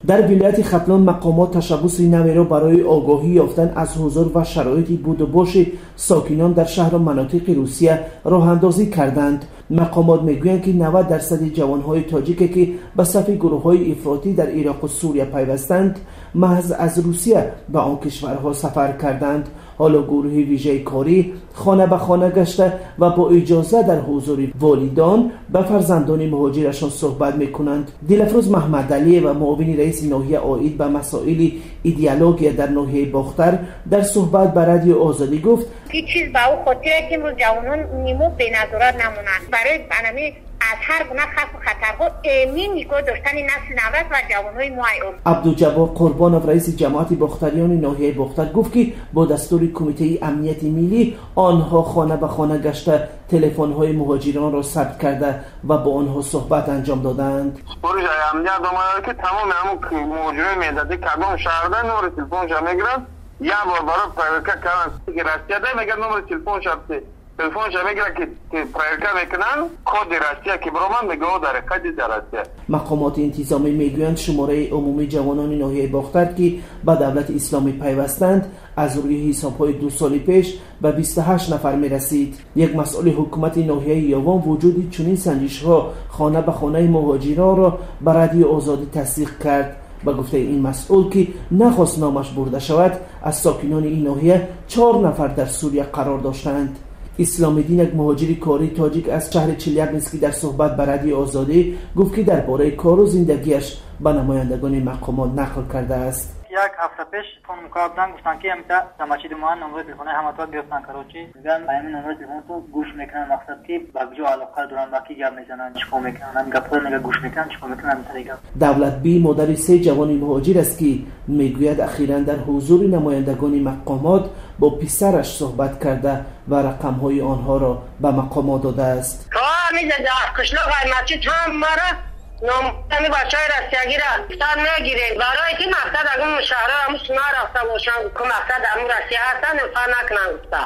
Дар вилояти Хатлон мақомот ташаббуси наверо барои огоҳӣ ёфтан аз ҳузур ва шароити будубоши сокинон дар шаҳру манотиқи Русия роҳандозӣ карданд. Мақомот мегӯянд, ки 90% ҷавонҳои тоҷике, ки ба сафи гурӯҳҳои ифротӣ дар Ироқу Сурия пайвастанд, маҳз аз Русия ба он кишварҳо сафар карданд. Ҳоло гурӯҳи вижаи корӣ хона ба хона гашта ва бо иҷоза дар ҳузури волидон ба фарзандони муҳоҷирашон суҳбат мекунанд. Дилафрӯз Маҳмадалиева, муовини раиси ноҳия оид ба масоили идеология дар ноҳияи Бохтар, дар суҳбат ба Радио Озодӣ гуфт: Ҳеҷ чиз ба ӯ хотире, ки имрӯз ҷавонон нимо беназорат намонанд, барои анами аз ҳар гуна хавфу хатарҳо эмин нигоҳ доштани насли наврас ва ҷавонҳои мо. Абдуҷаббор Қурбонов, раиси ҷамоати бохтариёни ноҳияи Бохтар, гуфт, ки бо дастури Кумитаи амнияти миллӣ онҳо хона ба хона гашта, телефонҳои муҳоҷиронро сабт карда ва бо онҳо суҳбат анҷом додаанд. Амният омада, ки тамоми ҳамун муҳоҷирони меҳнатӣ кадом шаҳрда, номери телефонша мегиранд. Як бор барои проверка кардан Россияда мегӯяд, номери телефонша, телефонша мегирад, ки проверка мекунанд, коди Россия ки биромад, мегӯяд, дар ҳақиқат дар Россия. Мақомоти интизомӣ мегӯянд, шумораи умумии ҷавонони ноҳияи Бохтар, ки ба Давлати Исломӣ пайвастанд, аз рӯи ҳисобҳои 2 соли пеш ба 28 нафар мерасид. Як масъули ҳукумати ноҳияи Ёвон вуҷуди чунин санҷишҳо хона ба хонаи муҳоҷиронро ба Радиои Озодӣ тасдиқ кард. Ба гуфтаи ин масъул, ки нахост номаш бурда шавад, аз сокинони ин ноҳия 4 нафар дар Сурия қарор доштанд. Исломиддин, як муҳоҷири кории тоҷик аз шаҳри Челябинск, дар суҳбат ба Радиои Озодӣ гуфт, ки дар бораи кору зиндагиаш ба намояндагони мақомот нақл кардааст. Як ҳафта пеш мукабдан гуфтанд, ки ҳамита дамачиди ман номери телефони ҳаматон гирифтан. Короче, мегӯянд, ба ҳамин номери телефонто гӯш мекунанд, мақсад ки ба куҷо алоқа доранд, ба ки гап мезананд, чӣ кор мекунанд, ҳамин гапҳоро мега гӯш мекунанд, чӣ кор мекунанд, ҳамин гап. Давлатбӣ модари се ҷавони муҳоҷир аст, ки мегӯяд, ахиран дар ҳузури намояндагони мақомот бо писараш суҳбат карда ва рақамҳои онҳоро ба мақомот додааст. Қишлоқ масҷид ҳамара номи бачаҳои россиягира сар мегирем, барое ки мақсад агун шаҳрҳо ҳамун нарафта бошанд, ку мақсад ҳамун Россия ҳастанд, фар накунанд, гуфта.